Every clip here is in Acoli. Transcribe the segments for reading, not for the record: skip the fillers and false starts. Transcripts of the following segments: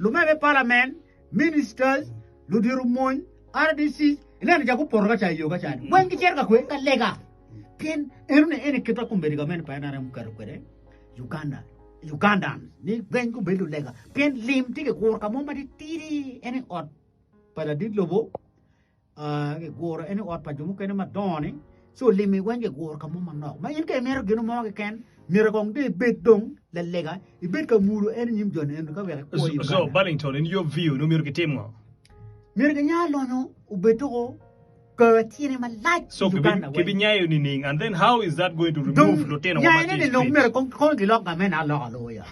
Lumember me parliament, ministers, ludito mony, RDCs, ineno ja gupoto ka ca i yo ka ca-ni, weng gicito ka kwe ka lega. Pien enoni en aye kit ma kombeddi gamente pa NRM oketo kwede Uganda, Ugandans ni weng gubed lulega. Pien lim tye kiguro ka mo matitidi en i ot pa ladit lobo. Giguro en i ot pa jo mukene madongo-ni, ci olimi weng giguro ka mo manok. Ma in ka imito gin mo keken, myero kong dong ibed dong lalega, ibed ka mulo en i nyim jo-ni eno ka wek ikwo i So, Uganda. Burlington, in your view, ni myero kitim ngo? Myero ginya lonyo obed tuko ker tyene malac So, i kibi, Uganda weng. kibinyayo nining? And then how is that going to Dong remove lutino wa ma nyayone tye i ni dong street? myero kong kong gilok gamente aloka aloya.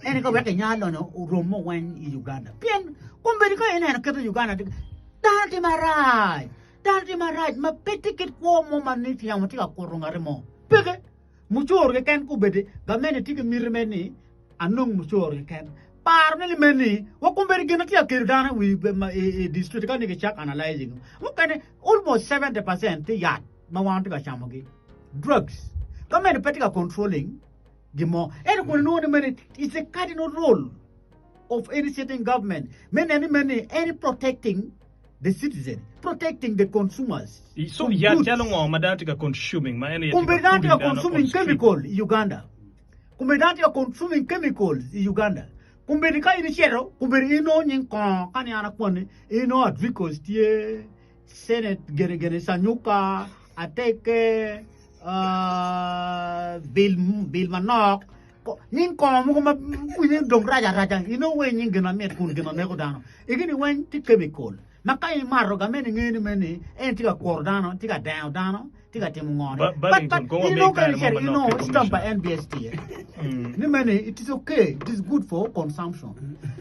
Ento ka wek ginya lonyo orom mo weng i Uganda. Pien kombeddi ka ineno kit ma Uganda tye Dano tye marac, dano tye marac ma pe tye kit kwo mo ma ni yamo tye ka kuto ngati mo. Peke. Mucoro keken kobedi gamente tye ki miti me ni anong mucoro keken. Paro ne ni me ni wa kombedi gin ma tye ka kelo dano i district ka ni kicak analyzing mukene almost 70% tye yat ma wan watye ka camogi, drugs. Gamente pe tye ka controlling gin mo. Ento kun inongo ni meno it's a cardinal role of any sitting government me neno ni meno ni en protecting the citizen, protecting the consumers. So from yat goods. calo ngo ma dano tye ka consuming ma en aye tye Kombeddi ka dano tye ka putting dano on consuming street? chemical i Uganda. Kombeddi dano tye ka consuming chemicals i Uganda. Kombeddi ka in icito, kombeddi inongo nying kongo ka ni an akwani, inongo Adricos tye, Senate gene gene Sanyuka, Ateke, bil bil manok, nying kongo mogo ma winye dong rac araca inongo weng nying gin mamit kun gin ma neko dano. Egini weng tye chemical ma ka imato gamente ngeyo ni meno en tye ka kuro dano, tye ka dengo dano, tye ka timo ngo ne. But but inongo ka icito inongo stamp pa NBS tye ni meno it is okay, it is good for consumption.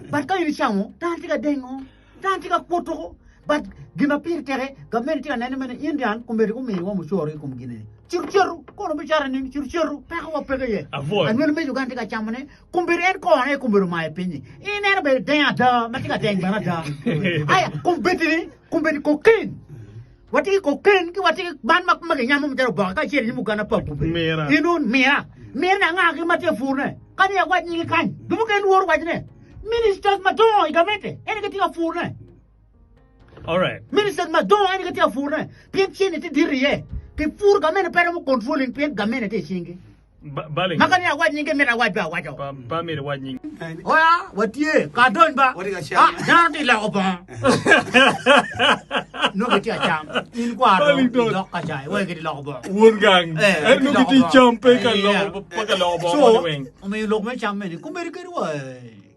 But ka in icamo dano tye ka dengo. Dano tye ka kwoto but gin ma pire teke gavment tye ka neno mene Indian komedi gumiyowa mucoro i kom gin-ni. Cito cito kono bicato nining? Cito cito peko wa peke iye. Avoid. Anywali me Uganda tye ka camone kombeddi en kono aye kombeddi omayo pinyi. Ineno bene deng ada ma tye ka deng bene ada. Aya kombeddi-ni kombeddi cocaine watye ki cocaine ki watye ki man ma ma ginyamo macalo oboke ka icito i nyim Uganda pub kombeddi. Mira. Inongo mira. Mira ni anga ki ma tye ka purone? Kadi awac nyingi kany jo mukene lworo wacone. Ministers madongo i gamente ene gitye ka purone. Alright. Ministers madongo ene gitye ka purone pien cene tye dit iye. Kipuro gamente pe romo controlling pien gamente tye i cingi. Ba- Baling. Ma ka ni awac nyinge mito awac be awaco. Pa, pa myero iwac nying. Oya, watye ka dony ba. Watye ka cam. Ah, dano tye loko bongo. Nongo gitye ka cam. In kwaro Baling idok ka ca, iwaco gitye loko bongo. Won gang. Eh, En nongo gitye cam pe ka loko pe ka loko bongo So, moni weng. omiyo lok me cam meni kombeddi kadi wa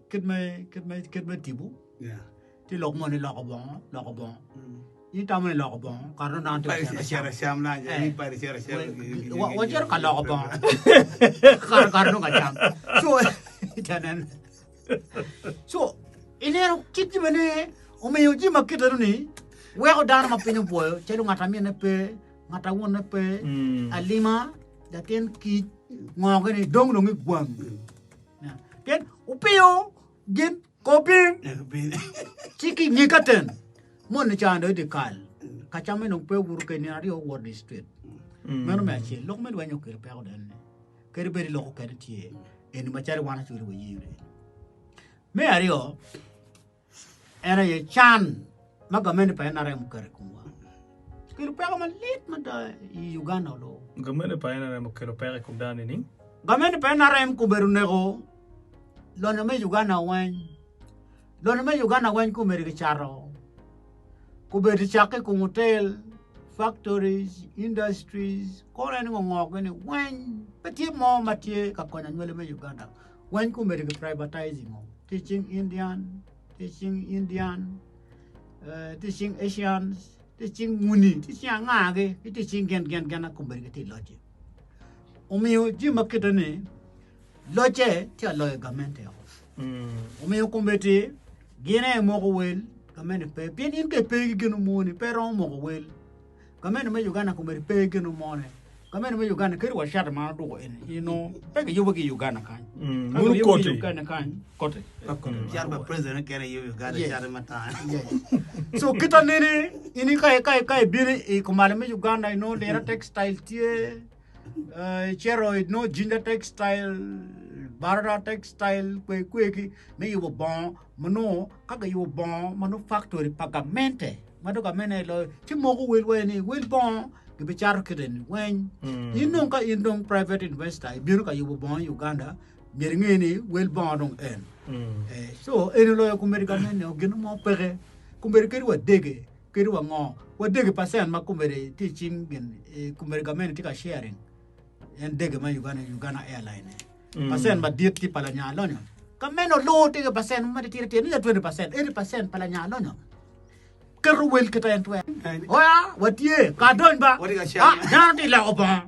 kit me kit me kit me tipo Yeah. tye lok mo ni loko bongo loko bongo in itamo ni loko bongo kare nongo dano tye ka cito ka Cito cam cam na, Eh. in pari cito cam. Wa- wacito ka loko bongo kare kare nongo ka cam so itanen so ineno kit jami-ni omiyo jami ma kite ni weko dano ma piny obwoyo calo ngat a minne pe ngat a wonne pe alima latin kic ngo gini dong dong i gwang pien opiyo gin ko piny ci ki nge ka ten moni ca dong i dye kal ka camme dong pe obuto kede nino aryo owot i street meno me acel lok me lweny okelo peko dene kadi bed iloko kede tye eni macalo wan acwali wayeyo ni me aryo En aye can ma gamente pa NRM oketo i komwa. Okelo peko malit mada i Uganda oloo. Gamente pa NRM okelo peko i kom dano nining? Gamente pa NRM kobedo neko lonyo me Uganda weng. Lonyo me Uganda weng komedo kicato. Kobedo cakke i kom hotel, factories, industries, kono en ngo ngo gini weng pe tye mo ma tye ka konyo anywali me Uganda. Weng komedo ki privatizing o. Tye i cing Indian, tye i cing Indian, tye i cing Asians, tye i cing muni, tye i cing angagi, ki tye i cing gin gin gin kombeddi gitye i locce. Omiyo jami ma kite ni locce tye ka loyo gamente o. Omiyo kombeddi gin aye moko wel gamente pe pien in ka ipe ki gin moni pe iromo moko wel. Gamente me Uganda kombeddi pe ki gin moni. Gamente me Uganda kadi wa cati ma an aduko eni inongo pe kiyubo ki i Uganda kany. Ka Mono kiyubo ki i koti. Uganda kany, koti. Cati pa president kene yubo Uganda Yes. cati matar. Yes. So kita nini ini ka ka ka ibino i kumalo me Uganda inongo lira textile tye eh, icito inongo Jinja textile. Barara Textile kwe kwegi me yubo bongo ma nongo ka giyubo bongo ma nongo factory pa gamente ma dong gamente aye loyo ci moko wel wa ni wel bongo gibicato kite ni weng. In dong ka in dong private investor ibino ka yubo bongo i Uganda myero inge ni wel bongo dong en. Eh, so eni loyo komedi gamente gin mo peke komedi kadi wa dege kadi wa ngo wa dege percent ma komedi tye i cing gin eh, komedi gamente tye ka sharing en dege ma Uganda Uganda Airline percent madit tye pa lanya lonyo ka meno luwo tye ki percent ma titidi tidi ni 20% 80% pa lanya lonyo keto wel kite en twero oya watye ka dony ba Watye ka cam. Ah, dano tye loko bongo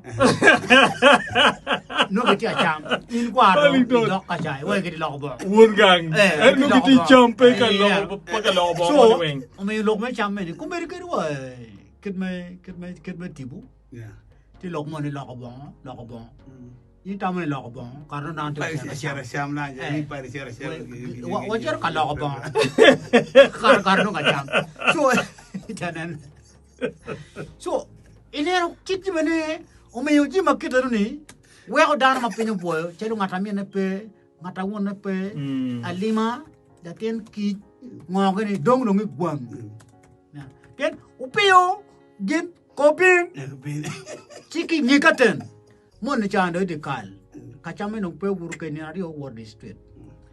nongo gitye ka cam in kwaro Wellington. idok ka ca iweko gitye loko bongo Won gang. Eh, En nongo gitye cam pe ka Eh, loko pe ka loko bongo so moni weng. omiyo lok me cam meni komedi kadi wa eh, kit me kit me kit me tipo Yeah. Tye lok mo ni loko bongo, loko bongo. In itamo ni loko bongo, kare nongo dano tye ka cito ka cam. Wacito ka loko bongo, kare kare nongo ka cam. So, itanen. So, ineno kit jami ni omiyo jami ma kite ni weko dano ma piny obwoyo calo ngat a mine pe, ngat a wonne pe, alima, latin kic, ngo gini dong dong i gwang. Pien opiyo gin Kobin ci ki nyika ten moni ca dong i kal ka camme dong pe obuto kede nino aryo owot i street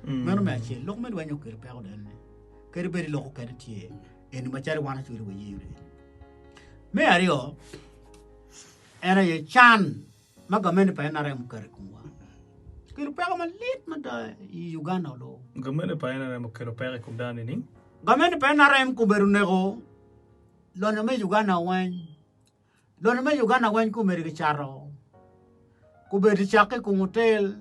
meno me acel lok me lweny okelo peko dene kadi bed lok okene tye eni macalo wan acwali wayeyo ni me aryo en aye can ma gamente pa NRM oketo i komwa kelo peko malit mada i Uganda olo Gamente pa NRM okelo peko i kom dano nining? Gamente pa NRM kobedo neko Lonyo me Uganda weng Lonyo me Uganda weng komedi kicato kobedo cakke i kom otel,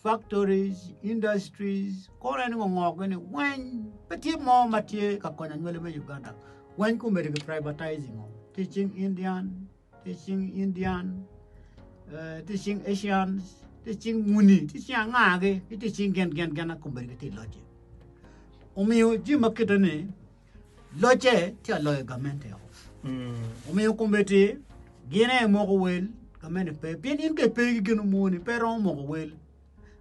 factories, industries kono en ngo ngo gini weng pe tye mo ma tye ka konyo anywali me Uganda weng komedi ki privatizing o tye i cing Indian, tye i cing Indian, tye i cing Asians, tye i cing muni, tye i cing angagi ki tye i cing gin gin gin komedi gitye i locce omiyo jami ma kite ni Locce tye ka loyo gamente o. Omiyo kombeddi gin aye moko wel, gamente pe. Pien in ka ipe ki gin omoni, pe iromo moko wel.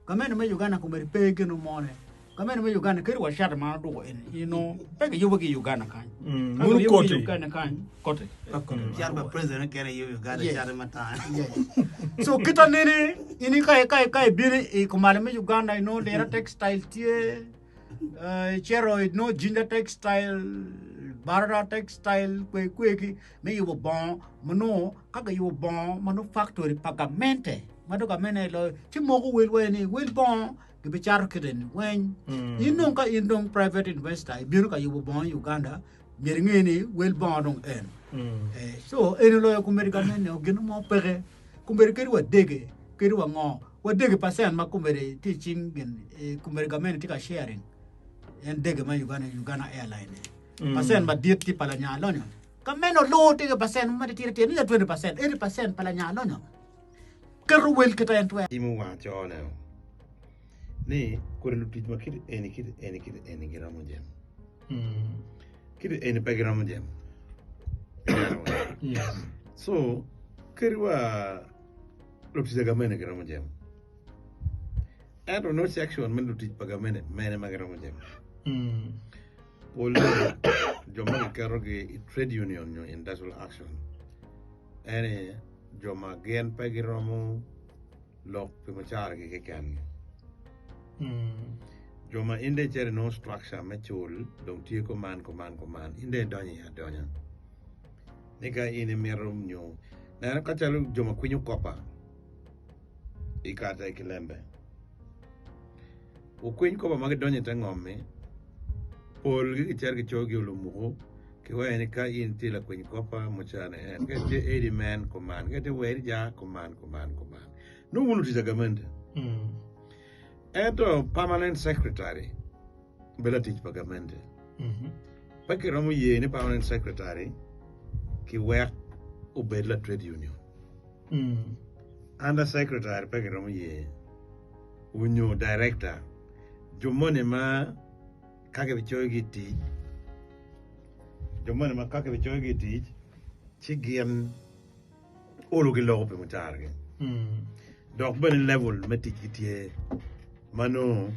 Gamente me Uganda kombeddi pe ki gin omone. Gamente me Uganda kadi wa cate ma an aduko eni, inongo pe kiyubo ki i Uganda kany. Ka Mono kiyubo ki i koti. Uganda kany, koti. Cate pa president kene i Uganda Yes. cate matar. Yes. So kita nene, in ka ka ka ibino i kumalo me Uganda inongo lira textile tye, Icito inongo Jinja Textile, Barara Textile kwe kwegi me yubo bongo ma nongo ka giyubo bongo ma nongo factory pa gamente ma dong gamente aye loyo ci moko wel wa ni wel bongo gibicato kite ni weng. In dong ka in dong private investor ibino ka yubo bongo i Uganda myero inge ni wel bongo dong en. So eni loyo komedi gamente gin mo peke komedi kadi wa dege kadi wa ngo Wa dege percent ma komedi tye i cing gin komedi gamente tye ka sharing en dege ma Uganda Uganda Airline percent madit tye pa lanya lonyo ka meno luwo tye ki percent ma titidi tidi ni 20% 80% pa lanya lonyo keto wel kite en twero. Timo wacone ni kodi lutic ma kit eni kit eni kit eni giromo jemo. Kit eni pe giromo jemo. So kadi wa Lutic pa gamente giromo jemo. Ento nongo section me lutic pa gamente mene ma giromo jemo. Pole jo ma giketogi i trade union nyo industrial action ene jo ma gin pe giromo lok pi mucaragi keken-gi. Jo ma in dong icito inongo structure me cul dong tye kuman kuman kuman in dong idonyo iye adonya. Ni ka in imito nyo neno ka calo jo ma kwinyo kopa i kata i kilembe wukwiny kopa ma gidonyo i te ngom-mi polgi gicito gicoyogi olumuku kiwaco ni ka in itye lakwiny kopa mucane en ka itye edi man kuman ka itye werija kuman kuman kuman nongo wun lutic agamente ento permanent secretary Bedo latic pa gamente. Pe kiromo ye ni permanent secretary kiwek obed la trade union. Under secretary pe kiromo ye onyo director jo moni ma ka kibicoyogi i tic jo moni ma ka kibicoyogi i tic ci gin olo giloko pi mucaragi dok bene level me ticgi tye. Ma nongo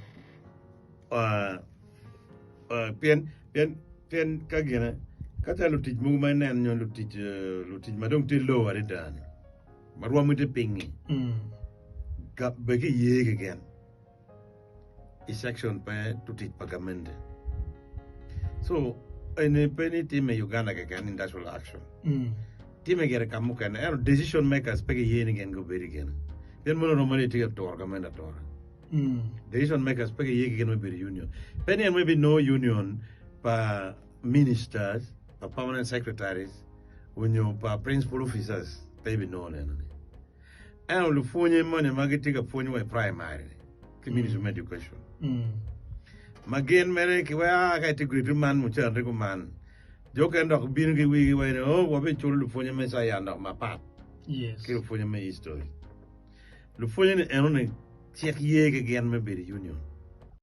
pien pien pien ka gine ka calo lutic mogo ma ineno nyo lutic lutic ma dong tye low adada ni ma rwomgi tye piny-ngi bene kiye keken i section pa lutic pa gamente so eni pe ni timme i Uganda keken industrial action timme gire ka mukene ento decision makers pe giye ni gin gubed i kine pien mono romo ni itye ka turo gamente atura. Decision makers pe giye ki gin me bedo i union. Pe ni en maybe no union pa ministers, pa permanent secretaries, onyo pa principal officers pe ibinongo neno ni. Ento lupwonye moni ma gitye ka pwony wa i primary ni ki ministry me education ma gin mere ki wek ka itye grade man mucere kuman jo okene dok bino ki wigi wai ni oh wabiculo lupwonye me science dok mapat ki lupwonye me history. Lupwonye ni eno ni cik ye ki gin me bedo i union.